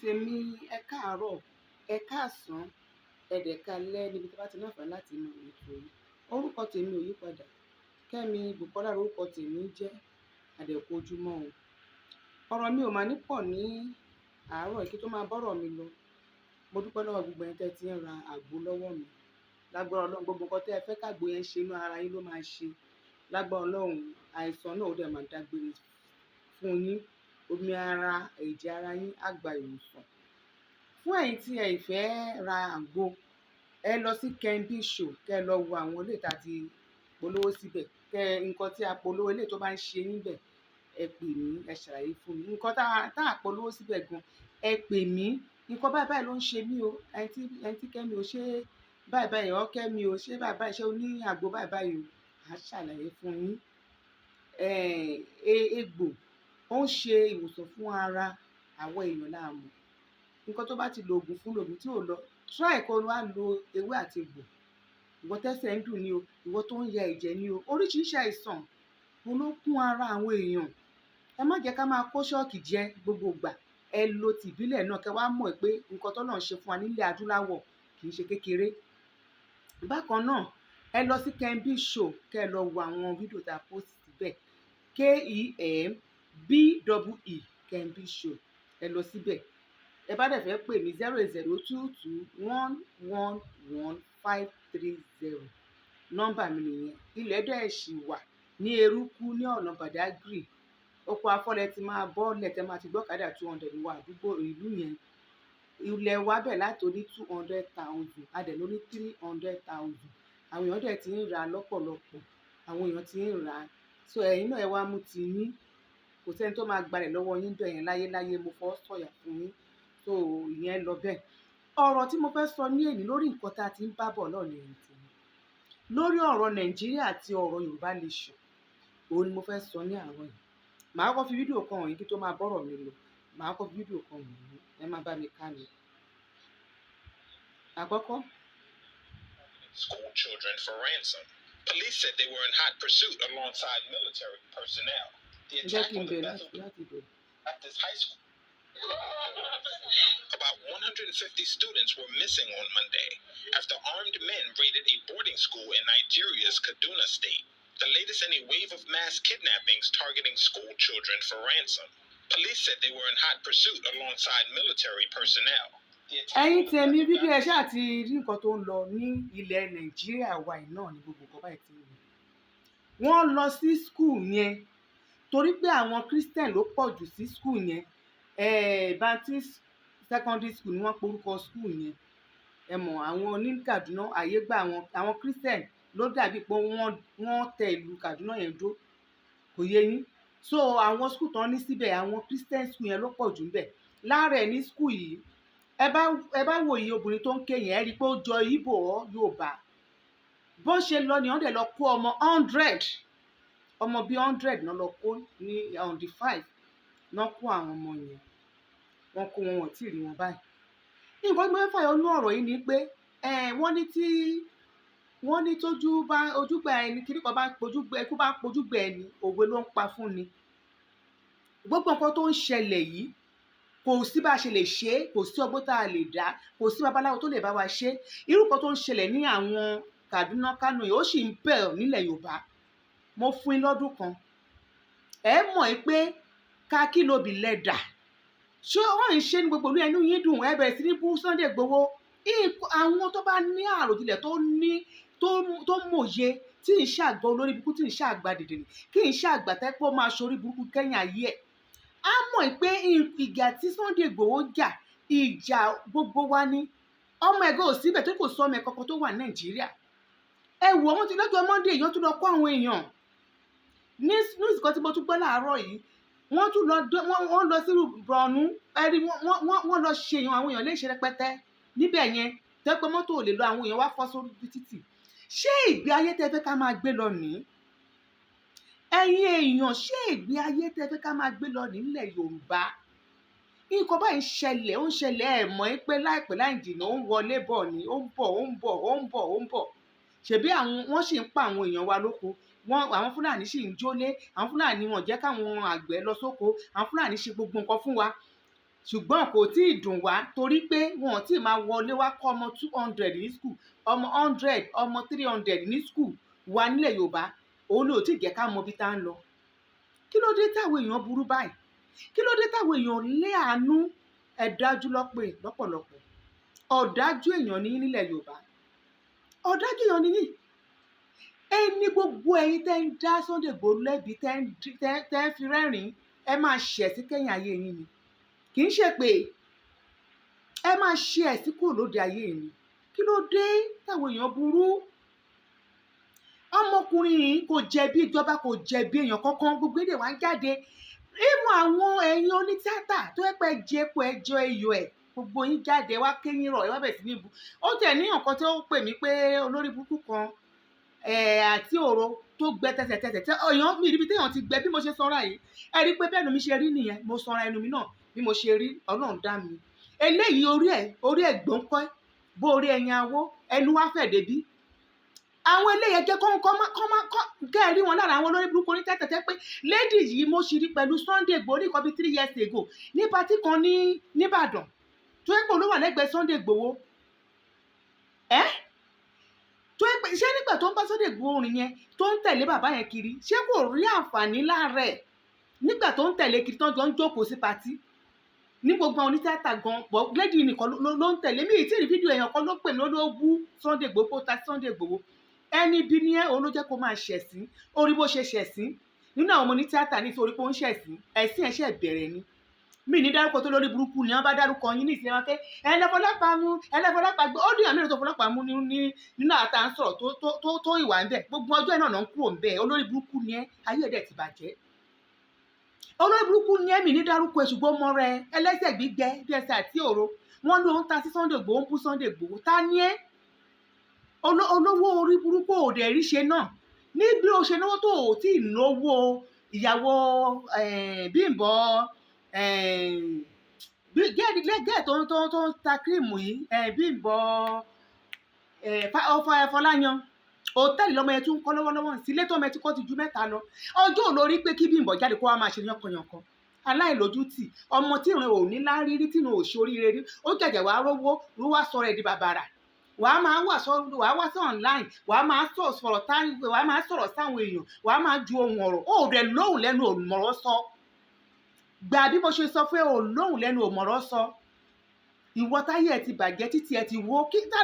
Tèmi, ẹ káàárọ̀, ẹ káàsán, ẹ dẹ̀ káalẹ́ níbi tí a bá ti ní àǹfààní láti máa ètò yìí. Orúkọ tèmi ò yípadà. Kẹ́mi Bùkọ́lá lorúkọ tèmi ń jẹ́. Àdẹ̀kù ojúmọ́ o. Ọ̀rọ̀ mi ò máa ní pọ̀ ní àárọ̀ yìí kí tó máa bọ́rọ̀ mi lọ. Mo dúpẹ́ lọ́wọ́ gbogbo ẹ̀yin tẹ́ ti ń ra àgbo lọ́wọ́ mi. Lágbára Ọlọ́run, gbogbo nǹkan tí ẹ fẹ́ kágbo yẹn ṣe inú ara yín ló máa ṣe. Lágbára Ọlọ́run, àìsàn náà ó dẹ̀ máa dágbére fún yín. Omi ara, ẹ̀jẹ̀ ara yín á gba ìwòsàn. Fún ẹ̀yin tí ẹ fẹ́ ra àgbo, ẹ lọ sí Kembi Show, kẹ́ ẹ lọ wo àwọn eléyìí tá ti polówó síbẹ̀. Kẹ́ nǹkan tí a polówó, eléyìí tó bá ń ṣe yín bẹ̀, ẹ pè mí, ẹ ṣàlàyé fún mi. Nǹkan tá a polówó síbẹ̀ gan, ẹ pè mí. Nǹkan báyìí báyìí ló ń ṣe mí o. Ẹni tí Kẹ́mi ò ṣe báyìí báyìí, ọ́ Kẹ́mi ò ṣe báyìí báyìí, ṣé o ní àgbo báyìí báyìí o? A ṣàlàyé fún yín. Egbò ó ń ṣe ìwòsàn fún ara àwọn èèyàn láàmú. Nǹkan tó bá ti lo ògùn fún, lògùn tí ò lọ, try kó wá lo ewé àti egbò. Ìwọ tẹ́sẹ̀ ń dùn ní o, ìwọ tó ń ya ẹ̀jẹ̀ ní o, oríṣiríṣi àìsàn òun ló kún ara àwọn èèyàn. Ẹ má jẹ́ ká máa kó ṣọ́ọ̀kì jẹ gbogbo ìgbà. Ẹ lo tìbílẹ̀ náà kẹ́ wá mọ̀ pé nǹkan tó Ọlọ́run ṣe fún wa nílẹ̀ adúláwọ̀ kì í ṣe kékeré. Bákan náà, ẹ lọ sí Kembi Show, kẹ́ ẹ lọ wo àwọn fídíò tá a post síbẹ̀. Kembe, Kembi Show. Ẹ lọ síbẹ̀. Ẹ bá dẹ̀ fẹ́ pè mí, 08022111530. Nọ́mbà mi nìyẹn. Ilẹ̀ dẹ̀ ṣì wà ní Eruku ní ọ̀nà Badagry. Oko Afọ́lẹ̀ ti máa bọ́lẹ̀, tẹ máa ti gbọ́kadà 200 wọ àdúgbò ìlú yẹn. Ilẹ̀ wa bẹ̀ láti oní 200,000, a dẹ̀ lóní 300,000. Àwọn èèyàn dẹ̀ ti ń ra lọ́pọ̀lọpọ̀. Àwọn èèyàn ti ń rà. So ẹ̀yin náà, ẹ wá mú ti yín. Kò sí ẹni tó máa gbalẹ̀ lọ́wọ́ yín bẹ́ẹ̀ yẹn láyé láyé, mo fọwọ́ sọ̀yà fún yín. So ìyẹn lọ bẹ́ẹ̀. Ọ̀rọ̀ tí mo fẹ́ sọ ní èní lórí nǹkan tí a ti ń bá bọ̀ náà ni ẹ̀yin tèmi. Lórí ọ̀rọ̀ Nàìjíríà àti ọ̀rọ̀ Yorùbá Nation, òun ni mo fẹ́ sọ ní àárọ̀ yìí. Màá kọ́kọ́ fi fídíò kan hàn yín kí tó máa bọ́rọ̀ mi lọ. Màá kọ́kọ́ fi fídíò kan hàn yín. Ẹ má bá mi ká lọ. Àkọ́kọ́. School children for ransom. Police said they were in hot pursuit alongside military personnel. The Ẹ jẹ́ attack kí n on the bẹ̀rẹ̀ Bethel láti bẹ̀rẹ̀. Baptist High School. About 150 students were missing on Monday after armed men raided a boarding school in Nigeria's Kaduna State, the latest in a wave of mass kidnappings targeting school children for ransom. Police said they were in hot pursuit alongside military personnel. The attack Ẹ̀yin on the tèmi, Bethel fídíò ẹ Baptist ṣáà ti rí nǹkan tó ń lọ ní ilẹ̀ Nàìjíríà wa yìí náà ní gbogbo nǹkan báyìí tí ń lọ. Wọ́n lọ sí school yẹn torí pé àwọn Christian ló pọ̀ jù sí school yẹn. Baptist Secondary School ni wọ́n porúkọ school yẹn. Ẹ mọ̀ àwọn oní Kaduna, àyè gba àwọn Christian ló dàbí pé wọ́n tẹ ìlú Kaduna yẹn dó. Kò yé yín? So àwọn school tán ní síbẹ̀, àwọn Christian school yẹn ló pọ̀ jù ńbẹ̀. Lára ẹ̀ ní school yìí, ẹ bá wo iye obìnrin tó ń ké yẹn, ẹ rí i pé ó jọ Ìgbò or Yorùbá. Bó ṣe lọ ni wọ́n dẹ̀ lọ kó ọmọ 100, ọmọ bíi 100 náà lọ kó ní on the 5 náà kó àwọn ọmọ yẹn. Wọ́n kó wọn, wọ́n tí ì rí wọn báyìí. Nǹkan tí mo fẹ́ fàyọ nínú ọ̀rọ̀ yìí ni pé wọ́n ní tí wọ́n ní tójú bá ojúgbà ẹni, kíní kan bá pojú gbẹ, ikú bá pojú gbẹ ẹni, òwe ló ń pa fún ni. Gbogbo nǹkan tó ń ṣẹlẹ̀ yìí, kò sí bá a ṣe lè ṣe é, kò sí ọgbọ́n tá a lè dá, kò sí babaláwo tó lè bá wa ṣe é. Irú nǹkan tó ń ṣẹlẹ̀ ní àwọn Kaduna, Kano yìí, ó sì ń bẹ̀ nílẹ̀ Yorùbá. Mo fún yín lọ́dún kan. Ẹ mọ̀ ẹ́ pé kakí lobì lẹ́dà. Ṣé wọ́n ń ṣe ní gbogbo ìlú, ẹnu yín dùn, ẹ bẹ̀rẹ̀ sí ní bú Sunday Igboho. Àwọn tó bá ní àròjinlẹ̀, tó ní tó mòye, tí ń ṣàgbọ́ olórí burúkú, tí ń ṣàgbà dìdìrì, kí ń ṣàgbà tẹ́ pé ó máa ṣorí burúkú kẹ́yìn ayé ẹ̀, á mọ̀ pé ìjà tí Sunday Igboho jà, ìjà gbogbo wa ni. Ọmọ ẹ̀gọ́ ò síbẹ̀ tó kò sọ ọmọ ẹ̀ kankan tó wà ní Nàìjíríà. Ẹ wò wọ́n ti lọ́jọ́ Monday, èèyàn tún lọ kó àwọn èèyàn ní news kan tí mo tún gbọ́ láàárọ̀ yìí. Wọ́n tún lọ, wọ́n lọ sí Borno. Ẹ̀rí wọ́n lọ ṣe èèyàn, àwọn èèyàn léṣe rẹpẹtẹ níbẹ̀ yẹn, tẹ́ pé mọ́tò ò lè lọ, àwọn èèyàn wá fọ́ sórí títì. Ṣé ìgbé ayé tẹ́ fẹ́ ká máa gbé lọ nìí? Ẹ̀yin èèyàn, ṣé ìgbé ayé tẹ́ fẹ́ ká máa gbé lọ nílẹ̀ Yorùbá? Nǹkan báyìí ń ṣẹlẹ̀, ó ń ṣẹlẹ̀. Ẹ̀ mọ̀ ẹ́ pé láìpẹ́ láì jìnnà, ó ń wọlé bọ̀ ni, ó ń bọ̀, ó ń bọ̀, ó ń bọ̀, ó ń bọ̀. Ṣèbí àwọn wọ́n sì ń pa àwọn èèyàn wa lóko wọn, àwọn Fúlàní sì ń jólé, àwọn Fúlàní wọn jẹ́ káwọn àgbẹ̀ lọ sóko, àwọn Fúlàní ṣe gbogbo nǹkan fún wa. Ṣùgbọ́n kò tí ì dùn wá torí pé wọn ò tí ì máa wọlé wá kọ́ ọmọ 200 ní school, ọmọ 100, ọmọ 300 ní school wa nílẹ̀ Yorùbá. Òun ló tí ì jẹ́ ká mọ ibi tá ń lọ. Kí ló dé táwọn èèyàn burú báyìí? Kí ló dé táwọn èèyàn lé àánú? Ẹ dájú lọ́pọ̀ lọ́pọ̀lọpọ̀. Ọ̀dájú èèyàn ní nílẹ̀ Yorùbá, ọ̀dájú èèyàn ní yín. Ẹni gbogbo ẹ̀yin tẹ́ ń dá Sunday Igboho lẹ́bi, tẹ́ ń fi rẹ́rìn-ín, ẹ máa ṣẹ̀ sí kẹ́yìn ayé yín ni. Kì í ṣe pé ẹ máa ṣe ẹ̀sìn kúrò lóde ayé yín. Kí ló dé táwọn èèyàn burú? Ọmọkùnrin yìí kò jẹ̀bi ìjọba, kò jẹ̀bi èèyàn kankan. Gbogbo èdè wa ń jáde ìmọ̀ àwọn ẹ̀yin onítíátà tó yẹ pé jẹ epo ẹjọ́ iyọ̀ ẹ̀, gbogbo yín jáde wá kéyìn rọ̀, ẹ wá bẹ̀rẹ̀ sí ní bu. Ó tẹ̀ ní nǹkan tó pè mí pé olórí burúkú kan àti òro tó gbẹ tẹsẹ̀tẹsẹ̀ tẹ èèyàn mi níbi téèyàn ti gbẹ. Bí mo ṣe sanra yìí, ẹ rí i pé bẹ́ẹ̀ ni mi ṣe rí nìyẹn. Mo sanra, ẹnu mi náà bí mo ṣe rí, Ọlọ́run dá mi. Eléyìí orí ẹ̀ gbọ̀ǹkọ́ bó orí ẹyin awó, ẹnu wá fẹ̀ débí. Àwọn eléyìí jẹ́ kọ́ kọ́ kọ́ kẹ́ ẹ rí wọn lára àwọn olórí burúkú onítẹ̀tẹ̀tẹ̀ pé lady yìí, mo ṣì rí pẹ̀lú Sunday Igboho ní nǹkan bíi 3 years ago ní party kan ní nìbàdàn tó yẹ pé olówó lẹ́gbẹ̀ẹ́ Sunday Igboho ẹ́ tó yẹ pé ṣé nígbà tó ń bá Sunday Igboho rìn yẹn, tó ń tẹ̀lé bàbá yẹn kiri, ṣé kò rí àǹfààní lára ẹ̀ nígbà tó ń tẹ̀lé kiri, tó ń jọ ń jókòó sí party ní gbogbo àwọn onítìátà gan bọ? Lady nìkan ló ń tẹ̀lé mi. Ìtì rí fídíò, èèyàn kan ló pè mí, ló bú Sunday Igboho, kó ta Sunday Igboho. Ẹni bí ní ẹ, òun ló jẹ́ kó máa ṣẹ̀sín. Orí bó ṣe ṣẹ̀sín nínú àwọn ọmọ onítìátà ní ìtorí pé ó ń ṣẹ̀sín, ẹ̀sìn ẹ̀ ṣẹ̀ bẹ̀rẹ̀ ni. Mí ní dárúkọ tó lórí burúkú ni wọ́n bá dárúkọ yín ní ìsìn wọn pé ẹlẹ́fọlọ́pàá mú, ẹlẹ́fọlọ́pàá gbé. Ó dùn àmì tó fọlọ́pàá mú ní nínú àtà ń sọ̀rọ̀ tó ìwà ń bẹ̀. Gbogbo ọjọ́ náà ń kúrò ń bẹ̀. Olórí burúkú ni ẹ, ayé ẹ̀dẹ̀ ti bàjẹ́. Olórí burúkú ni ẹ. Mi ní dárúkọ ẹ, ṣùgbọ́n ọmọ rẹ ẹlẹ́sẹ̀ gbígbẹ bí ẹsẹ̀ àti òro wọn ló ń ta sí Sunday Igboho, ń bú Sunday Igboho. Ta ni ẹ? Olówó orí burúkú òde rí ṣe náà ní bí o ṣe náwó tó o tí ì náwó. Ìyàwó Bímbọ́ gẹ́ẹ̀ tó ń ta cream yìí, Bímbọ́ Fọláyan, hòtẹ́ẹ̀lì lọ́mọ yẹn tún ń kọ́ lọ́wọ́lọ́wọ́ sí. Ilé tó ọmọ ẹ ti kọ́ ti ju mẹ́ta lọ. Ọjọ́ olórí pé kí Bímbọ́ jáde kó wá máa ṣe yánkanyànkan. Aláìlójútì, ọmọ tí ìrìn ò ní lárírí, tí ìrìn ò ṣoríire rí, ó jẹ̀jẹ̀ wá rówó ló wá sọ̀rọ̀ ẹ̀ di bàbàrà. Wàá máa wà sọ, wàá wá sí online, wàá máa sọ̀rọ̀ tá, wàá máa sọ̀rọ̀ sáwọn èèyàn, wàá máa ju ohun ọ̀rọ̀. Ó rẹ̀ lóhùn lẹ́nu, òmọ̀rọ̀ sọ. Gbà bí mo ṣe sọ fún ẹ, ò lóhùn lẹ́nu, òmọ̀rọ̀ sọ. Ìwọ táyé ẹ ti bàjẹ́, títí ẹ ti wó. Kí ta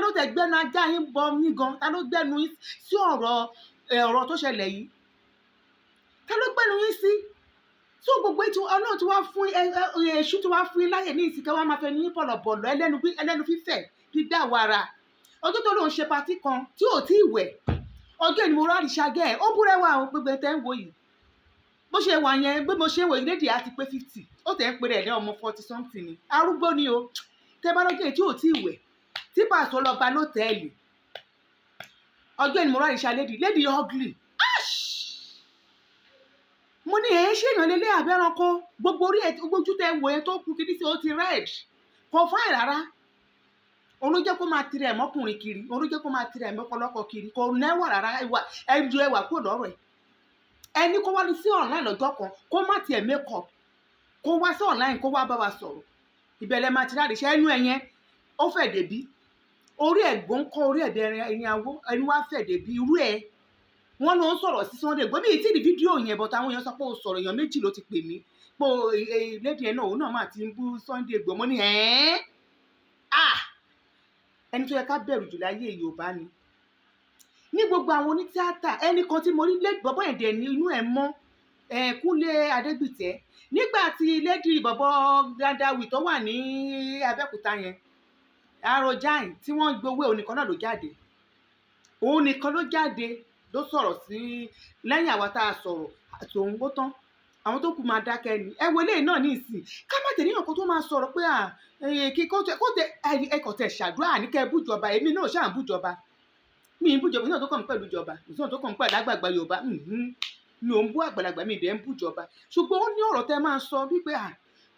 ló tẹ gbẹ́nu ajá yín bọ yín gan? Ta ló gbẹ́nu yín sí ọ̀rọ̀ ọ̀rọ̀ tó ṣẹlẹ̀ yìí? Ta ló gbẹ́nu yín sí? Tó gbogbo ètò Ọlọ́run tí wàá fún ẹ, èṣù tí wàá fún yín láyè ní ìsìnkẹ́, wàá máa fẹ́ ní bọ̀lọ̀bọ̀lọ̀, ẹlẹ́nu fífẹ̀ gbígbà wàrà. Ọjọ́ tó lóun ṣe party kan tí ò tí ì wẹ̀, ọjọ́ ìní mo rárí ṣagẹ́ ẹ̀, ó búrẹ́wà o. Gbogbo ẹ̀ tẹ́ ń wò yìí, bó ṣe wà yẹn, bí mo ṣe ń wò yìí, lady á ti pé 50, ó tẹ̀ ń pèrè ẹ̀ ní ọmọ 40 something ni. Arúgbó ni o. Tẹ́ bá lọ́jọ́ tí ò tí ì wẹ̀ tí pàṣẹ lọ bá lọ́tẹ̀ẹ̀lì, ọjọ́ ìní mo rárí ṣá lady. Lady ugly. Ash! Mo ní ẹ̀ ṣé èèyàn lélẹ̀ àbẹ́ranko? Gbogbo orí ẹ̀, ojú tẹ wò yẹn tó kú kí ní sí, ó ti red, kò fine rárá. Òun ló jẹ́ kó máa tirẹ̀ mọ́kùnrin kiri, òun ló jẹ́ kó máa tirẹ̀ mọ́kọlọ́kọ kiri. Kò nẹ́wà rárá. Ẹwà ẹjọ́ ẹwà kúrò lọ́rọ̀ ẹ̀. Ẹni kó wá ní sí online lọ́jọ́ kan, kó má tiẹ̀ make up, kó wá sí online, kó wá bá wa sọ̀rọ̀. Ìbẹ̀lẹ̀ máa ti ráre ṣe ẹnu ẹ̀ yẹn, ó fẹ̀ débí orí ẹ̀gbọ́n kọ́ orí ẹ̀bẹ̀ ẹ̀yìn awó ẹni wá fẹ̀ débí irú ẹ̀. Wọ́n ló ń sọ̀rọ̀ sí Sunday Igboho. Bí tí ní fídíò yẹn bọ̀tọ̀, àwọn èèyàn sọ pé ó sọ̀rọ̀. Èèyàn méjì ló ti pè mí pé lady yẹn náà, òun náà máa ti ń bú Sunday Igboho. Mo ní ẹ̀ẹ́n, ah, ẹni tó yẹ ká bẹ̀rù jù láyé Yorùbá ni ní gbogbo àwọn onítíátà. Ẹnì kan tí mo rí bọ́bọ́ yẹn dẹ̀ ní inú ẹ̀ mọ́ ẹ̀, Kúnlé Adégbìtẹ́. Nígbà tí lady bọ̀bọ̀ Dandawi tó wà ní Abẹ́òkúta yẹn, Arojai, tí wọ́n gbowó, òun nìkan náà ló jáde, òun nìkan ló jáde ló sọ̀rọ̀ sí lẹ́yìn àwa tá a sọ̀rọ̀ àti òun. Ó tán, àwọn tó kù máa dákẹ́ ni. Ẹ wo eléyìí náà ní ìsìn, ká má tẹ̀lé èèyàn kan tó máa sọ̀rọ̀ pé à kí kó tẹ ẹ kò tẹ̀ ṣàdúrà ní kẹ́ ẹ bújọba. Èmi náà ṣáà ń bújọba, mi ń bújọba ìṣúná tó kàn mí pẹ̀lú ìjọba, ìṣúná tó kàn mí pẹ̀lú àgbààgbà Yorùbá. Mi ò ń bú àgbàlagbà, mi dẹ̀ ń bújọba, ṣùgbọ́n ó ní ọ̀rọ̀ tẹ́ máa sọ wípé à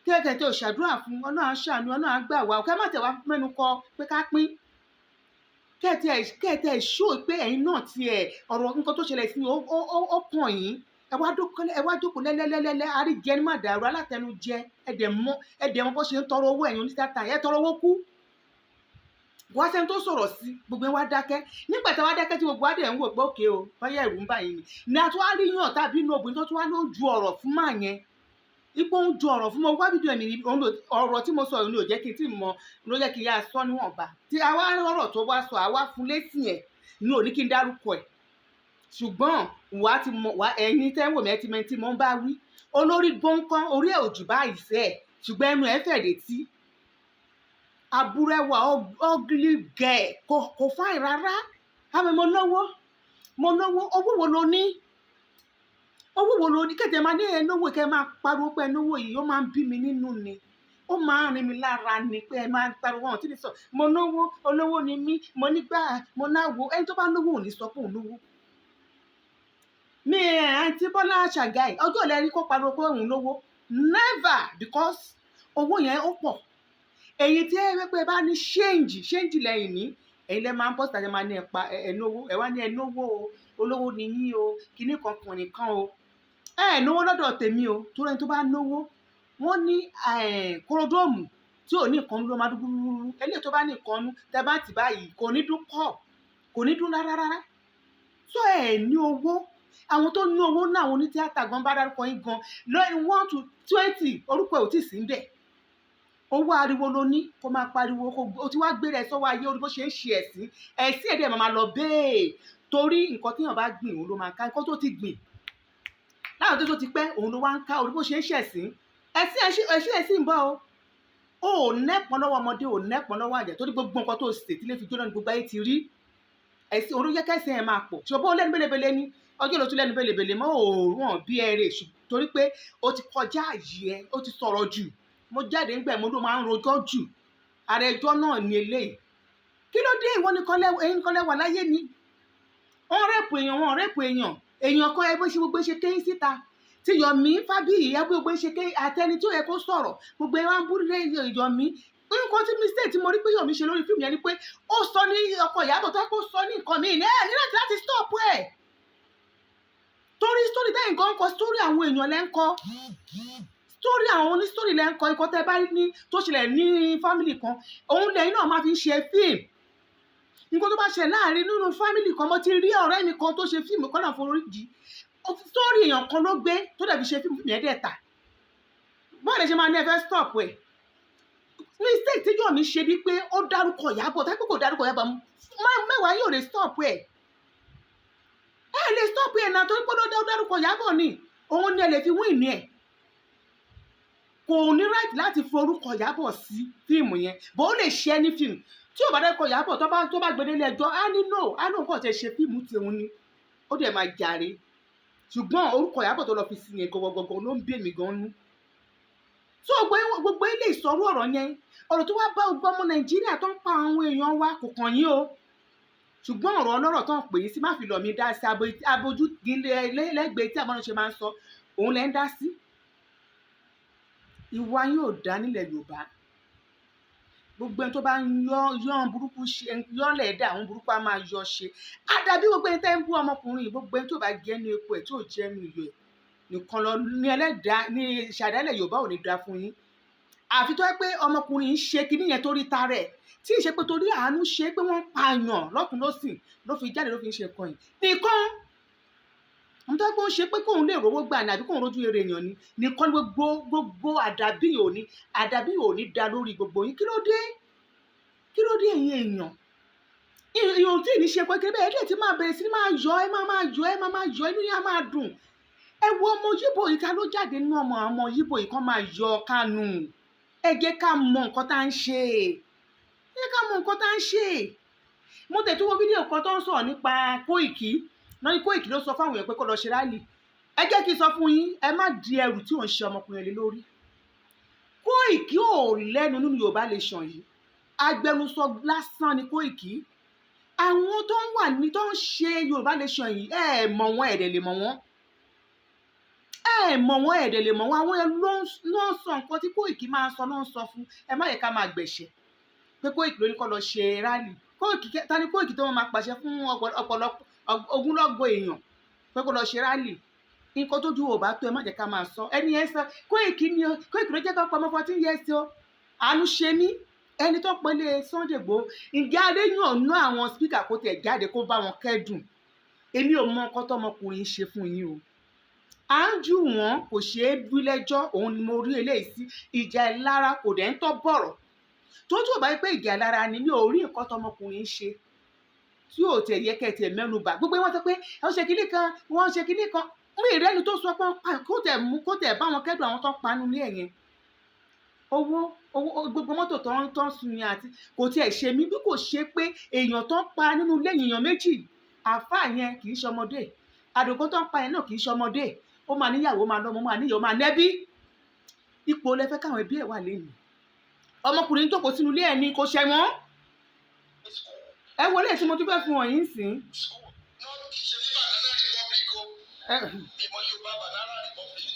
kẹ́kẹ́ tẹ́ ò ṣàdúrà fún, Ọlọ́run á ṣàánú, Ọlọ́run á gbà wá. Kẹ́ má tẹ̀ wá mẹ́nu kọ pé ká pín kẹ́ẹ̀tẹ̀ ṣó pé ẹ̀yin náà tiẹ̀ ọ̀rọ̀ nǹkan tó ṣẹlẹ̀ sí ó kàn yín. Ẹ wá dókòó, ẹ wá jókòó lẹ́lẹ́lẹ́lẹ́. Àríjẹ ní màdàrú, alátẹnujẹ. Ẹ dẹ̀ mọ̀ bó ṣe ń tọrọ owó. Ẹ̀yin onítíátà, ẹ tọrọ owó kú. Wá sẹ́ni tó sọ̀rọ̀ sí, gbogbo ẹ wá dákẹ́. Nígbà tí wá dákẹ́, tí gbogbo wa dẹ̀ ń wò pé òkè o, báyà ẹ̀rù ń bà yín ni a tún wá rí yàn tàbí inú obìnrin tó tún wá ló ń ju ọ̀rọ̀ fún màá yẹn, ipò ń ju ọ̀rọ̀ fún mo wá fídíò ẹ̀mí ọ̀rọ̀ tí mo sọ yìí ní ò jẹ́ kí n tí mọ, ló jẹ́ kí n yá sọ níwọ̀nba tí àwa ọ̀rọ̀ tó wá sọ, àwa fún létí ẹ̀ ní ò ní kí n dárúkọ ẹ̀. Ṣùgbọ́n wà á ti mọ wà, ẹ̀yin tẹ́ ń wò mí, ẹ ti mọ ẹni tí mo ń bá wí. Olórí gbọ̀ǹkan, orí ẹ̀ ò jù báyìí sẹ́ ẹ̀, ṣùgbọ́n ẹnu ẹ̀ fẹ̀ létí. Aburẹ́wà, ugly girl, kò fine rárá. Àmọ́ mo lówó, mo lówó. Owó wo lo ní? Owó wo lo ní? Kẹ̀tẹ̀ máa ní ẹ lówó, kẹ́ máa pariwo pé ẹ lówó yìí, ó máa ń bí mi nínú ni, ó máa ń rin mi lára ni pé ẹ máa ń pariwo wọn tí ní sọ mo lówó, olówó ni mí, mo nígbà mo náwó. Ẹni tó bá lówó ò ní sọ pé òun lówó. Mi ẹ̀, àǹtí Bọ́lá Ṣàgáì, ọjọ́ ìlẹ̀ rí kó pariwo pé òun lówó? Never, because owó yẹn ó pọ̀. Èyí tí ẹ pé bá ní change, change lẹ́yìn ní ẹ̀yin lẹ́ máa ń bọ́ síta, ẹ máa ní ẹ pa ẹ lówó, ẹ wá ní ẹ lówó o, olówó ni yín o, kíní kan kàn nìkan o. Ẹ náwó lọ́dọ̀ tèmi o, torí ẹni tó bá náwó, wọ́n ní kóródóòmù tí ò ní nǹkan ló máa dún gbúrúrú. Eléyìí tó bá ní nǹkan nú, tẹ bá tì báyìí, kò ní dún pọ̀, kò ní dún rárá rárá. Tó ẹ ní owó, àwọn tó ní owó náà, àwọn onítíátà gan bá dárúkọ yín gan lórí 1 to 20, orúkọ ẹ̀ ò tí ì sí ń bẹ̀. Owó ariwo ló ní kó máa pariwo, kó o ti wá gbéra ẹ sọ́wọ́ ayé orí bó ṣe ń ṣe ẹ̀sìn ẹ̀sìn ẹ̀dẹ̀ máa lọ bẹ́ẹ̀, torí nǹkan téèyàn bá gbìn, òun ló máa ká. Nǹkan tó ti gbìn láwọn tó ti pẹ́, òun ló wá ń ká. Orí bó ṣe ń ṣẹ̀sìn ẹ̀sìn ẹ̀sìn ẹ̀sìn ń bọ̀ o. Ò nẹ́pọ̀n lọ́wọ́ ọmọdé, ò nẹ́pọ̀n lọ́wọ́ àjẹ́, torí gbogbo nǹkan tó ṣe tí lè fi jóná ní gbogbo ayé ti rí. Ẹ̀sìn òun ló yẹ kẹ́sìn ẹ̀ máa pọ̀, ṣùgbọ́n ó lẹ́nu bélebèle ní ọjọ́ ló tún lẹ́nu bélebèle mọ́ òórùn bí ẹrẹ̀, torí pé ó ti kọjá àyè ẹ, ó ti sọ̀rọ̀ jù. Mo jáde ńgbẹ̀, mo ló máa ń rojọ́ jù. Ara ẹjọ́ náà ni eléyìí. Kí ló dé? Ìwọ nìkan lẹ́wọ̀, ẹ̀yin nìkan lẹ́wà láyé ni. Wọ́n rape èèyàn, wọ́n rape èèyàn, èèyàn kan. Ẹ bó ṣe gbogbo ṣe kéyìn síta tí Yomi Fabiyi, ẹ gbogbo ṣe kéyìn àtẹni tí ó yẹ kó sọ̀rọ̀, gbogbo ẹ wá ń bú lé Yomi. Nǹkan tí mistake tí mo rí pé Yomi ṣe lórí fíìmù yẹn ni pé ó sọ ní ọkọ Ìyábọ̀ tó kó sọ ní nǹkan míì ní ẹ ní láti stop ẹ̀, torí story tẹ́yìn nǹkan ń kọ, story àwọn èèyàn lẹ́ ń kọ, story àwọn onístory lẹ́ ń kọ. Ikọ̀ tẹ́ bá ní tó ṣẹlẹ̀ ní family kan, òun lẹ́yìn náà máa fi ń ṣe fíìmù. Nǹkan tó bá ṣẹlẹ̀ láàrin nínú family kan, mo ti rí ọ̀rẹ́ mi kan tó ṣe fíìmù kan náà, forí jì. Story èèyàn kan ló gbé tó dẹ̀ fi ṣe fíìmù yẹn, dẹ̀ tà. Báwo lè ṣe máa ní ẹ fẹ́ stop ẹ̀? Mistake tí Yomi ṣe ni pé ó dárúkọ Ìyábọ̀. Táyé pé kò dárúkọ Ìyábọ̀, mẹ́wàá yóò lè stop ẹ̀. Ẹ lè stop ẹ̀ náà, torí pé ó dárúkọ Ìyábọ̀ ni, òun ni ẹ lè fi win ẹ̀. Kò ní right láti forúkọ Ìyábọ̀ sí fíìmù yẹn, bó ó lè ṣe ní fíìmù tí ò bá dárúkọ Ìyábọ̀. Tó bá gbé délé ẹjọ́, á ní no, á ní nǹkan tẹ̀ ṣe fíìmù tiwọn ni, ó dẹ̀ máa jàre. Ṣùgbọ́n orúkọ Ìyábọ̀ tó lọ fi sí yẹn gọgọgọgọ ló ń bí èmi gan nú. Tó gbogbo ilé ìsọ̀rú ọ̀rọ̀ yẹn, ọ̀rọ̀ tó wá bá gbogbo ọmọ Nàìjíríà tó ń pa àwọn èèyàn wa, kò kàn yín o. Ṣùgbọ́n ọ̀rọ̀ ọlọ́rọ̀ tó ń pè yín sí, má fi lọ̀ mí dá sí abojú lẹ́gbẹ̀ẹ́ tí àbọ̀nà ṣe máa ń sọ, òun lẹ́ ń dá sí. Ìwà yín ò dá nílẹ̀ Yorùbá. Gbogbo ẹni tó bá ń yọ yọ́n burúkú ṣe yọ́lẹ̀ dá, àwọn burúkú á máa yọ ṣe. Àdàbí gbogbo ẹni tẹ́ ń bú ọmọkùnrin yìí, gbogbo ẹni tó bá jẹ́ ní epo ẹ̀, tí ò jẹ́ ní iyọ̀ ẹ̀ nìkan lọ ní ẹlẹ́dàá ní ìṣàdálẹ̀ Yorùbá ò ní dá fún yín. Àfi tó yẹ pé ọmọkùnrin yìí ń ṣe kinní yẹn torí ta rẹ̀, tí ì ṣe pé torí àánú ṣe pé wọ́n ń pààyàn lọ́tún lọ́sìn ló fi jáde, ló fi ń ṣe nǹkan yìí nìkan. Ohun tó yẹ pé ó ṣe pé kóun lè rówó gbà ní àbí kóun rójú eré èèyàn ni nìkan. Gbogbo àdàbí ò ní, àdàbí ò ní da lórí gbogbo yín. Kí ló dé? Kí ló dé, ẹ̀yin èèyàn? Ìyóò tí ì ní ṣe pé kí bẹ́ẹ̀ dẹ̀ ti máa bẹ̀rẹ̀ sí ní máa yọ, ẹ máa máa yọ, ẹ máa máa yọ, inú yín á máa dùn. Ẹ wo ọmọ Yíbò yìí, ta ló jáde nínú ọmọ àwọn ọmọ Yíbò yìí kán máa yọ Kánú? Ẹ jẹ́ ká mọ nǹkan tá à ń ṣe, ẹ jẹ́ ká mọ nǹkan tá à ń ṣe. Mo tẹ̀ tún wo fídíò kan tó ń sọ̀rọ̀ nípa Kóìkì náà ní Kóìkì ló sọ fáwọn èèyàn pé kó lọ ṣe rally. Ẹ jẹ́ kí n sọ fún yín, ẹ má di ẹrù tí ò ń ṣe ọmọkùnrin lé lórí. Kóìkì ò lẹ́nu nínú Yorùbá Nation yìí, agbẹnusọ lásán ni Kóìkì. Àwọn tó ń wà ní tó ń ṣe Yorùbá Nation yìí, ẹ mọ̀ wọ́n, ẹ̀dẹ̀ lè mọ̀ wọ́n. Ẹ mọ̀ wọ́n, ẹ̀dẹ̀ lè mọ̀ wọ́n. Àwọn yẹn ló ń sọ nǹkan tí Kóìkì máa sọ, ló ń sọ fún ẹ. Má yẹ ká máa gbẹ̀ṣẹ̀ pé Kóìkì ló ní kó lọ ṣe rally. Kóìkì, ta ni Kóìkì tó máa pàṣẹ fún ọ̀pọ̀lọpọ̀ ogúnlọ́gọ̀ èèyàn pé kó lọ ṣe rally? Nǹkan tójú ò bá tó, ẹ má jẹ́ ká máa sọ. Ẹni yẹn sọ Kóìkì ni o, Kóìkì ló jẹ́ ká pa ọmọ 14 years o. Àánú ṣe mí, ẹni tó pélé Sunday Igboho. Ǹjẹ́ aréyàn ná àwọn speaker kó tiẹ̀ jáde kó bá wọn kẹ́dùn? Èmi ò mọ nǹkan tọmọkùnrin ṣe fún yín o. À ń jù wọ́n, kò ṣeé bí lẹ́jọ́. Òun ni mo rí eléyìí sí ìjà ìlara, kò dẹ̀ ń tọ́ bọ̀rọ̀ tó tó bá yẹ pé ìjà ìlara ni. Mi ò rí nǹkan tọmọkùnrin ṣe tí ò tiẹ̀ yẹ kẹ́ tiẹ̀ mẹ́nu bà. Gbogbo wọn sọ pé ó ṣe kinní kan, wọ́n ṣe kinní kan. Mi ìrẹ́ni tó sọ pé kó tẹ̀ mú, kó tẹ̀ bá wọn kẹ́dùn àwọn tó ń panu ní ẹ̀yẹn. Owó owó, gbogbo mọ́tò tó ń sun yẹn àti kò tiẹ̀ ṣe mí bí kò ṣe pé èèyàn tó ń pa nínú ilé, èèyàn méjì, àáfàá yẹn kì í ṣọmọdé, àdògó tó ń pa yẹn náà kì í ṣọmọdé. Ó máa níyàwó, máa lọ́mọ, máa níyàwó, máa nẹ́bí. Ipò lẹ fẹ́ káwọn ẹbí ẹ̀ wà lẹ́yìn? Ọmọkùnrin jókòó sínú ilé ẹ̀ ní kò ṣẹ̀wọ̀n. Ẹ wọlé tí mo tún fẹ́ fún ọ yín sìn. Kì í ṣe ní Banana Republic o. Ìmọ̀ Yorùbá, Banana Republic,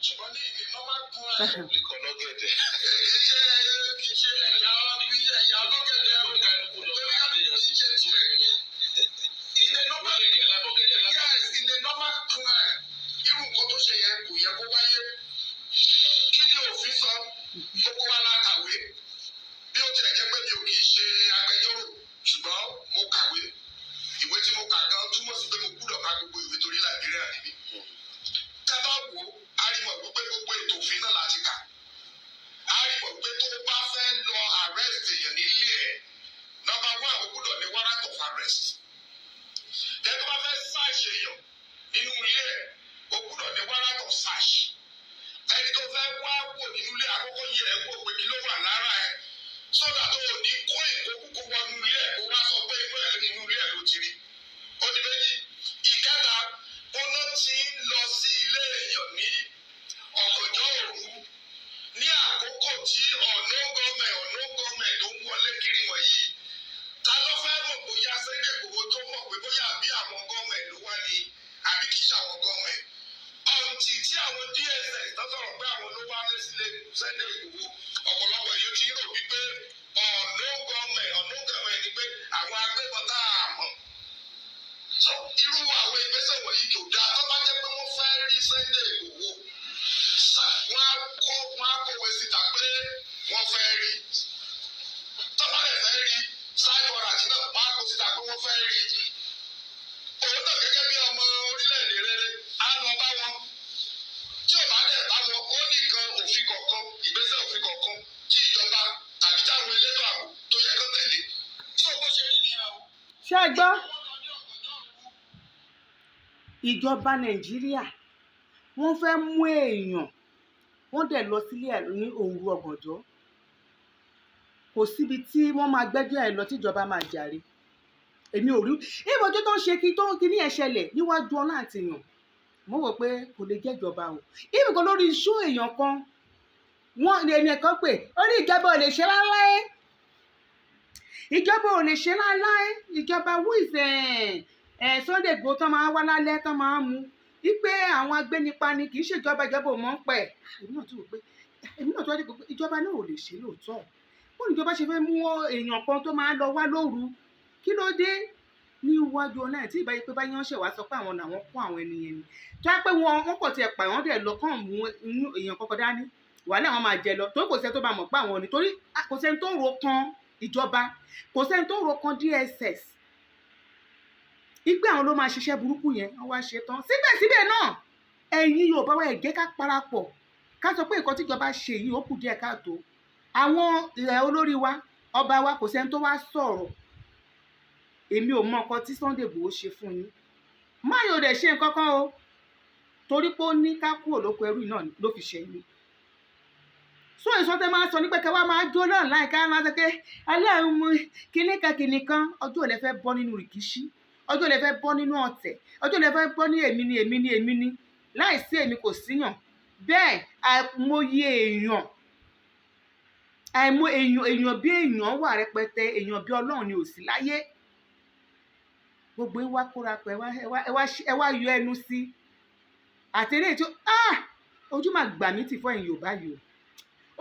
ṣùgbọ́n ní ìlú normal crime. Republic ọlọ́gẹ̀dẹ̀. Kì í ṣe ẹ̀yà bí ẹ̀yà ọlọ́gẹ̀dẹ̀ o, torí ká kì í ṣe tiẹ̀. In a normal, yes, in a normal crime, irú nǹkan tó ṣe yẹn kò yẹ kó wáyé. Kí ni òfin sọ? Gbogbo wa la kàwé. Bí ó tilẹ̀ jẹ́ pé mi ò kì í ṣe agbẹjọ́rò, ṣùgbọ́n mo kàwé. Ìwé tí mo kà gan túmọ̀ sí pé mo gbúdọ̀ ka gbogbo ìwé torí Nàìjíríà níbí. Tá a bá wò ó, a rí mọ̀ wípé gbogbo ètò òfin náà láti kà. A rí mọ̀ wípé tó o bá fẹ́ lọ arrest èèyàn nílé ẹ̀, number one, o gbúdọ̀ ní warrant of arrest. Then tó bá fẹ́ search èèyàn nínú ilé ẹ̀, o gbúdọ̀ ní warrant of search. Ẹni tó fẹ́ wá wò nínú ilé, àkọ́kọ́ yẹ̀ ẹ́ wò pé kí ló wà lára ẹ̀, sódà tó o ní kó ìkókúkó wọnú ilé ẹ̀ kó wá sọ pé inú ẹ̀, inú ilé ẹ̀ ló ti rí. Ó di méjì. Ìkẹta, kóná ti ń lọ sí ilé èèyàn ní ọ̀gànjọ́ òru ní àkókò tí ọ̀nà gọ́ọ̀mẹ̀ tó ń wọlé kiri wọ̀nyí, ta ló fẹ́ mọ̀ bóyá Sunday Igboho tó mọ̀ pé bóyá àbí àwọn gọ́ọ̀mẹ̀ ló wá ní àbí kì í ṣe àwọn gọ́ọ̀mẹ̀? Ọ̀ǹtì tí àwọn DSS tó sọ̀rọ̀ pé àwọn ló wá sílé Sunday Igboho, ọ̀pọ̀lọpọ̀ yóò ti rò wípé ọ̀nà gọ́ọ̀mẹ̀ ni pé àwọn agbébọn tá a mọ̀. So irú àwọn ìgbésẹ̀ wọ̀nyí kò dáa. Tó bá jẹ́ pé wọ́n fẹ́ rí Sunday Igboho, wọ́n á kọ̀wé síta pé wọ́n fẹ́ rí. Tó bá lè fẹ́ rí, search warrant náà, wọ́n á kó síta pé wọ́n fẹ́ rí. Òun náà gẹ́gẹ́ bí ọmọ orílẹ̀-èdè rere, á lọ bá wọn. Tí ò bá dẹ̀ bá wọn, ó ní nǹkan òfin kọ̀ọ̀kan, ìgbésẹ̀ òfin kọ̀ọ̀kan tí ìjọba tàbí táwọn elétò ààbò tó yẹ kán tẹ̀lé tí ò bó ṣe rí nìyẹn o. Ṣé ẹ gbọ́? Ìjọba Nàìjíríà, wọ́n fẹ́ mú èèyàn, wọ́n dẹ̀ lọ sílé ẹ̀ ní òru ọ̀gànjọ́. Kò síbi tí wọ́n máa gbẹ́jọ́ ẹ̀ lọ tíjọba máa jàre. Èmi ò rí ìbòjú tó ń ṣe kí tó kí ní ẹ̀ ṣẹlẹ̀ níwájú ọlá àtìyàn. Mo wò pé kò lè jẹ́jọba o. Ibùkún lórí iṣu èèyàn kan, wọ́n ẹnì kan pè ó ní ìjọba ò lè ṣe láéláé, ìjọba ò lè ṣe láéláé. Ìjọba who is Sunday Igboho tán máa wá lálẹ́ tán máa ń mú wípé àwọn agbénipa ni, kì í ṣèjọba, ìjọba ò mọ̀ ń pẹ̀. Èmi náà tún wá dé pé ìjọba náà ò lè ṣe lóòótọ́. Bó ní ìjọba ṣe fẹ́ mú èèyàn kan tó máa ń lọ wá lóru? Kí ló dé níwájú ọ̀nà tí ìbáyé pé báyìí wọ́n ṣẹ̀ wá sọ pé àwọn làwọn kó àwọn ènìyàn ni, tó yẹ pé wọ́n kò tiẹ̀ pa wọ́n dẹ̀ lọ kàn mú inú èèyàn kọ́kọ́ dání, wàhálà wọn máa jẹ lọ, torí kò sẹ́ni tó bá mọ̀ pé àwọn ni, torí kò sẹ́ni tó ro kan ìjọba, kò sẹ́ni tó ro kan DSS ìgbé àwọn ló máa ṣiṣẹ́ burúkú yẹn. Wọ́n wá ṣe tán, síbẹ̀síbẹ̀ náà, ẹ̀yin Yorùbá wa, ẹ jẹ́ ká parapọ̀ ká sọ pé nǹkan tíjọba ṣe yìí, ó kù díẹ̀ káàtó. Àwọn ilẹ̀ olórí wa, ọba wa, kò sẹ́ni tó wá sọ̀rọ̀. Èmi ò mọ nǹkan tí Sunday Igboho ṣe fún yín. Máyò dẹ̀ ṣe nǹkan kan o, torí pé ó ní ká kúrò lóko ẹrú náà ló fi ṣe yín. So èso tẹ máa sọ ní pé kẹ wá máa jó náà láì ká máa sọ pé aláàrùn mu kíní kan kíní kan. Ọjọ́ ò lẹ fẹ́ bọ́ nínú rìkíṣí? Ọjọ́ ò lẹ fẹ́ bọ́ nínú ọ̀tẹ̀? Ọjọ́ ò lẹ fẹ́ bọ́ ní èmi ni, èmi ni, èmi ni? Láìsí èmi kò síyàn. Bẹ́ẹ̀ àìmọye èèyàn, àìmọ̀ èèyàn, èèyàn bí èèyàn wà rẹpẹtẹ, èèyàn bí Ọlọ́run ni ò sí láyé. Gbogbo yín wá kóra pọ̀, ẹ wá yọ ẹnu sí àti eléyìí tí ó ah, ojú máa gbà mí tì fún ẹ̀yin Yorùbá yìí o.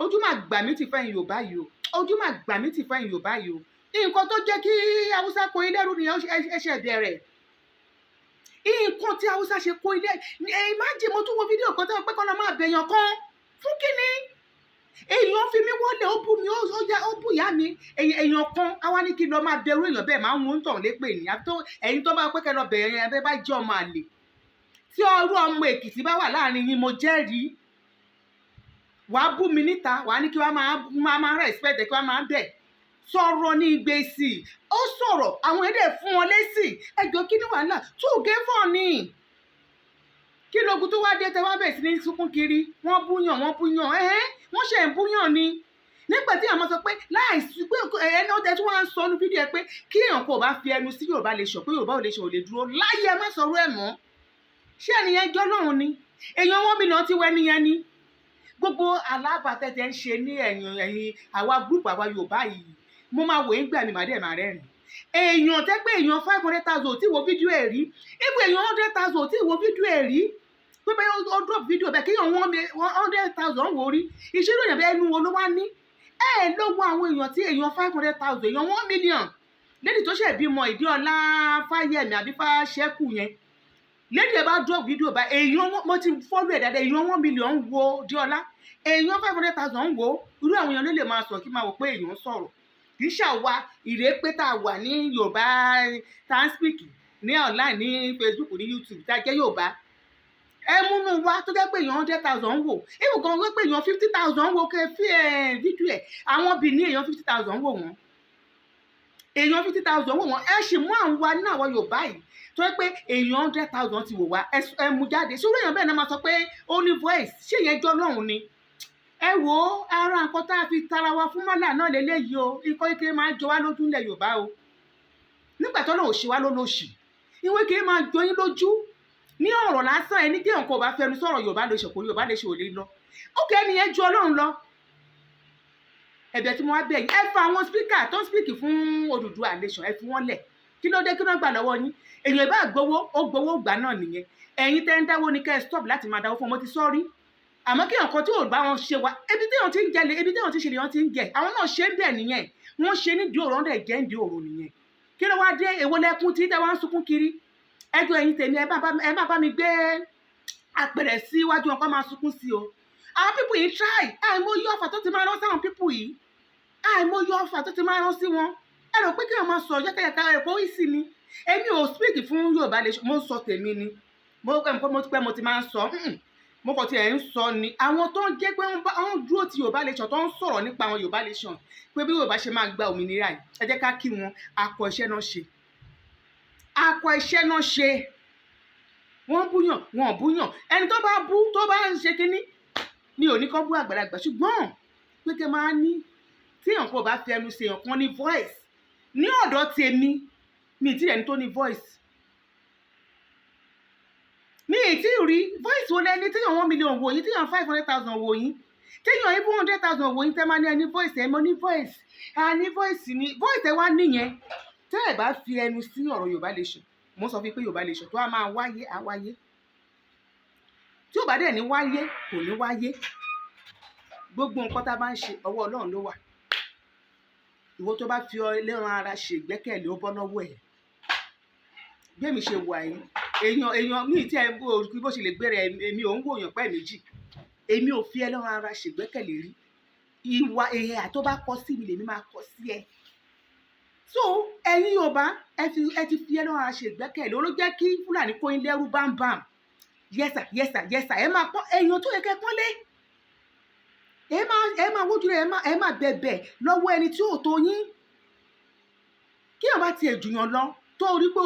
Ojú máa gbà mí tì fún ẹ̀yin Yorùbá yìí o. Ojú máa gbà mí tì fún ẹ̀yin Yorùbá yìí o. Nǹkan tó jẹ́ kí Haúsá kó ilé ẹrú nìyẹn. Ẹṣẹ̀ bẹ̀rẹ̀. Nǹkan tí Haúsá ṣe kó ilé ẹ, imagine, mo tún wo fídíò kan tó ń pẹ́ kọ́ lọ́ máa bẹ̀yàn kan fún kíni. Èèyàn fi mí wọlé, ó bú mi, ó yá, ó bú ìyá mi. Èèyàn kan á wá ní kí n lọ máa bẹ̀rù èèyàn bẹ́ẹ̀, máa ń mú tàn lépè ní. Àfi tó ẹ̀yin tó bá pẹ́ kẹ́ lọ bẹ̀rẹ̀ yẹn, bẹ́ẹ̀ bá jẹ́ ọmọ àlè. Tí ọrú ọmọ Èkìtì bá wà láàrin yín, mo jẹ́rìí, wàá bú mi níta, wàá ní kí wàá máa respect ẹ, kí wàá máa bẹ̀ sọ̀rọ̀ ní ìgbésì. Ó sọ̀rọ̀, àwọn èdè fún wọn lésì. Ẹjọ́, kí ni wàhálà tó gé fọ́ ni? Kí lógun tó wá dé tẹ wá bẹ̀rẹ̀ sí ní sunkún kiri? Wọ́n búyàn, wọ́n búyàn, ẹ̀hẹ́n, wọ́n ṣe ń búyàn ni. Nígbà tí àwọn sọ pé láìsí pé ẹni ọdẹ tí wọ́n á ń sọ ní fídíò ẹ pé kí èèyàn kò bá fi ẹnu sí Yorùbá lè sọ pé Yorùbá ò lè ṣe, ò lè dúró láyé, ẹ má sọ̀rọ̀ ẹ̀ mọ́. Ṣé ẹnìyẹn jọ́ lọ́run ni? Èèyàn 1 million ti wẹ́ nìyẹn ni. Gbogbo alábàtẹ̀tẹ̀ ń ṣe ní ẹ̀yìn ẹ̀yìn àwa group àwa Yorùbá yìí, mo máa wò ó gbà mí, màdé màá rẹ́rìn. Èèyàn tẹ́ pé èèyàn 500,000 ò tí wo fídíò ẹ̀ rí, ibù èèyàn 100,000 ò tí wo fídíò ẹ̀ rí, pé bẹ́ẹ̀ ó drop fídíò bẹ́ẹ̀, kéèyàn 100,000 wò rí. Ìṣirò èèyàn bẹ́ẹ̀, ẹnu wo ló wá ní ẹ ló wo àwọn èèyàn tí èèyàn 500,000, èèyàn 1 million? Lady tó ṣẹ̀ bímọ, Ìdíọlá Fáyẹmí àbí Fáṣẹ́kù yẹn, lady ẹ bá drop fídíò bá èèyàn, mo ti follow ẹ̀ dáadáa, èèyàn 1 million wo Díọlá, èèyàn 500,000 wo. Irú àwọn èèyàn ló lè máa sọ kí máa wò pé èèyàn sọ̀rọ̀. Kì í ṣàwa ìrépé tá a wà ní Yorùbá, tá a ń speak ní online, ní Facebook, ní YouTube, tá a jẹ́ Yorùbá. Ẹ múnú wa tó jẹ́ pé èèyàn 100,000 wò, ibùkún wọ́n pé èèyàn 50,000 wò kẹ́ fi ẹ̀ fídíò ẹ̀. Àwọn Benin, èèyàn 50,000 wò wọ́n, èèyàn 50,000 wò wọ́n. Ẹ sì mú àwọn wa ní àwọn Yorùbá yìí tó jẹ́ pé èèyàn 100,000 ti wò wá, ẹ mú jáde sórí èèyàn bẹ́ẹ̀ náà, máa sọ pé ó ní voice. Ṣé ìyẹn jọ́ lọ́hùn ni? Ẹ wo ara nǹkan tá a fi tara wa fún mọ́là náà lélẹ́yìí o. Ikọ́ kékeré máa ń jọ wá lójú ńlẹ̀ Yorùbá o. Nígbà tó lóun ṣe wá lólóṣì, ìwé kékeré máa jọ yín lójú ní ọ̀rọ̀ lásán. Ẹni tí nǹkan ò bá fẹnu sọ̀rọ̀, Yorùbá lè ṣòkò, Yorùbá lè ṣe ò lè lọ. Ó kẹ́ ẹni yẹn ju Ọlọ́run lọ. Ẹ̀bẹ̀ tí mo wá bẹ̀ yín, ẹ fa àwọn speaker tó ń speak fún Odùduwà nation, ẹ fi wọ́n lẹ̀. Kí ló dé? Kí ló gbà lọ́wọ́ yín? Èèyàn ìbá gbowó, ó gbowó gbà náà nìyẹn. Ẹ̀yin tẹ́ ń dáwó ni kẹ́ ẹ stop láti máa dáwó fún ọmọ. Ti sọ́rí, àmọ́ kí nǹkan tí ò bá wọn ṣe wá, ebi tí wọn ti ń jẹ, ebi tí wọn ti ṣe lè wọn ti ń jẹ. Àwọn náà ṣe ń bẹ̀ nìyẹn, wọ́n ṣe nídìí òrò, ń dẹ̀ jẹ́ nídìí òrò nìyẹn. Kí ló wá dé? Èwo lẹkún tí tẹ́ wá ń sunkún kiri? Ẹjọ́, ẹ̀yin tèmi, ẹ má bá mi gbé àpẹẹrẹ síwájú wọn kó máa sunkún sí o. Àwọn people yìí try. Àìmọye ọfà tó ti máa rán sáwọn people yìí, àìmọye ọfà tó ti máa rán sí wọn. Ẹ rò pé kí wọn máa sọ yákàyàkà ẹ kó ìsì ni. Èmi ò speak fún Yorùbá lè, mo ń sọ tèmi ni. Mo pẹ́, mo ti pẹ́, mo ti máa ń sọ, mo kàn tiẹ̀ ń sọ ni. Àwọn tó ń jẹ́ pé wọ́n dúró ti Yorùbá nation, tó ń sọ̀rọ̀ nípa àwọn Yorùbá nation, pé bí Yorùbá ṣe máa gba òmìnira yìí, ẹ jẹ́ ká kí wọn. Akọ iṣẹ́ náà ṣe, akọ iṣẹ́ náà ṣe. Wọ́n búyàn, wọn ò búyàn. Ẹni tó bá bú, tó bá ń ṣe kínní mi ò ní kọ́ bú àgbàlagbà, ṣùgbọ́n pé kẹ́ máa ní tí èèyàn kò bá fi ẹnu ṣe, èèyàn kan ní voice ní ọ̀dọ̀ tèmi, mi ì tí ẹni tó ní voice, mi ì tí rí voice wo lẹni téèyàn 1 million wò yín, téèyàn 500,000 wò yín, téèyàn even 100,000 wò yín, tẹ́ máa ní ẹni voice ẹ. Mo ní voice, a ní voice ní voice ẹ wá nìyẹn. Tẹ́ ẹ bá fi ẹnu sí ọ̀rọ̀ Yorùbá nation, mo sọ fún yín pé Yorùbá nation tó a máa wáyé, á wáyé. Tí ò bá dẹ̀ ní wáyé, kò ní wáyé. Gbogbo nǹkan tá a bá ń ṣe, ọwọ́ Ọlọ́run ló wà. Ìwọ tó bá fi ẹlẹ́ran ara ṣe ìgbẹ́kẹ̀lé, ó bọ́ lọ́wọ́ ẹ̀. Bí èmi ṣe wà yìí, èèyàn mi tí ẹ bó ṣe lè gbéra, èmi ò ń wòyàn pẹ́ méjì. Èmi ò fi ẹlẹ́ran ara ṣègbẹ́kẹ̀lé rí. Ìwà èèyàn tó bá kọ sí mi lèmi máa kọ sí ẹ. So ẹ̀yin Yorùbá, ẹ ti fi ẹlẹ́ran ara ṣègbẹ́kẹ̀lé, ó ló jẹ́ kí Fúlàní kó yín lẹ́rú bámbàm. Yes sir, yes sir, yes sir. Ẹ máa pọ́n èèyàn tó yẹ kẹ́ pọ́nlé, ẹ máa wójú rẹ, ẹ máa bẹ̀bẹ̀ lọ́wọ́ ẹni tí ò tó yín. Kí èèyàn bá tiẹ̀ jùyàn lọ, tó rí pé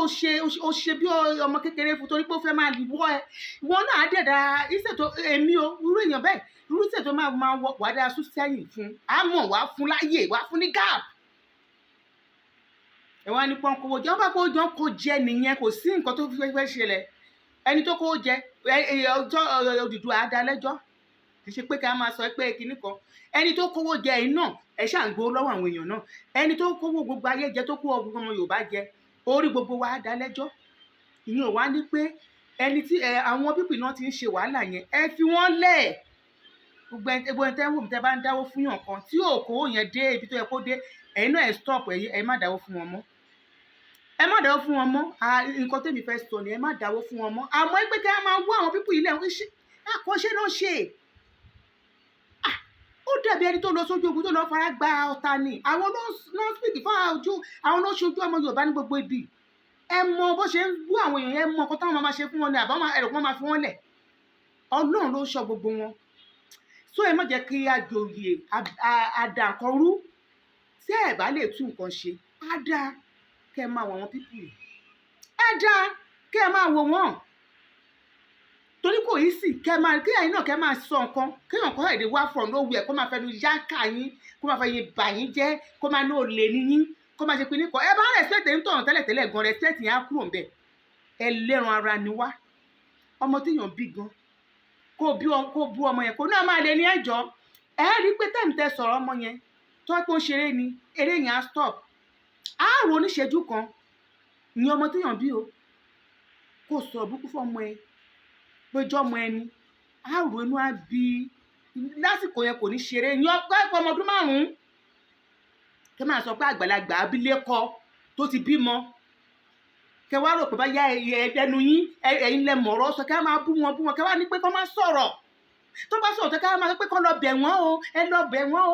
ó ṣe bí ọmọ kékeré fún, torí pé ó fẹ́ máa wọ́ ẹ, ìwọ náà á dẹ̀dà iṣẹ́ tó èmi o. Irú èèyàn bẹ́ẹ̀, irú iṣẹ́ tó máa wọ, wàá dáa sún sẹ́yìn fún, á mọ̀ wá fún láyè, wá fún ní gap. Ẹ wá ní pọ́n kówó jẹ, wọ́n bá kówó jọ, kó jẹ nìyẹn. Kò sí nǹkan tó fẹ́ ṣẹlẹ̀. Ẹni tó kówó jẹ ọjọ́ Odùduwà á dá lẹ́jọ́. Kì í ṣe pé ká máa sọ pé kinní kan. Ẹni tó kówó jẹ yìí náà, ẹ ṣáà ń gbowó lọ́wọ́ àwọn èèyàn náà. Ẹni tó kówó gbogbo ayé jẹ, tó kó ọgbọ́n ọmọ Yorùbá jẹ, orí gbogbo wa á dá lẹ́jọ́. Ìyẹn ò wá ní pé ẹni tí ẹ àwọn people náà ti ń ṣe wàhálà yẹn, ẹ fi wọ́n lẹ̀. Gbogbo ẹni tẹ́ ń wò mí, tẹ́ bá ń dáwó fún yàn kan tí ò kówó yẹn dé ibi tó yẹ kó dé, ẹ̀yin náà ẹ stop, ẹ̀yin ẹ má dáwó fún wọn mọ́. Ẹ má dáwó fún wọn mọ́. Nǹkan tèmi fẹ́ sọ ni, ẹ má dáwó fún wọn mọ́. Àmọ́ pé kí a máa wá àwọn people ilẹ̀ àkọ́ṣe náà ṣe. Ó dàbí ẹni tó lọ sójú ogun, tó lọ fara gba ọ̀tá ni. Àwọn ló ń speak fún ojú, àwọn ló ń ṣojú ọmọ Yorùbá ní gbogbo ibi. Ẹ mọ bó ṣe ń bú àwọn èèyàn, ẹ mọ nǹkan táwọn máa ṣe fún wọn ni àbá ẹ̀rọ kan máa fi wọ́n lẹ̀. Ọlọ́run ló ń ṣọ́ gbogbo wọn. So ẹ má jẹ́ kí àjòyè àdàkọrú. Tí ẹ bá lè tún nǹkan ṣe, á dáa kẹ́ ẹ máa wọ àwọn people yìí, á dáa kẹ́ ẹ máa wò wọ́n, torí kò yí sì kẹ́ máa kí ẹ̀yin náà kẹ́ máa sọ nǹkan, kéèyàn kọ́ èdè wá from nowhere, kó máa fẹnu yáǹkà yín, kó máa fẹ́ yín bà yín jẹ́, kó máa ní olè ní yín, kó máa ṣe pé ní kọ́ ẹ bá respect ń tọ̀hún tẹ́lẹ̀tẹ́lẹ̀ gan, respect yẹn á kúrò ń bẹ̀. Ẹlẹ́ran ara ni wá. Ọmọ téèyàn bí gan, kó bú ọmọ yẹn, kó náà máa lè ní ẹjọ́. Ẹ rí i pé time tẹ sọ̀rọ̀ ọmọ yẹn tó pé ó ń ṣeré ni, eré yẹn á stop, á rò oníṣẹ́jú kan ní ọmọ téèyàn bí o, kó sọ̀rọ̀ burúkú fún ọmọ ẹ, péjọ ọmọ ẹni, á rò, inú á bí lásìkò yẹn, kò ní ṣeré ní ọgbà ọmọ ọdún 5. Kẹ máa sọ pé àgbàlagbà, abilékọ tó ti bímọ, kẹ wá rò pé bá yá ẹnu yín, ẹ̀yin lẹ mọ̀rọ̀ sọ, kẹ máa bú wọn, bú wọn, kẹ wá ní pé kọ́ máa sọ̀rọ̀. Tó bá sọ̀rọ̀ tó, kẹ máa sọ pé kọ́ lọ bẹ̀ wọ́n o, ẹ lọ bẹ̀ wọ́n o.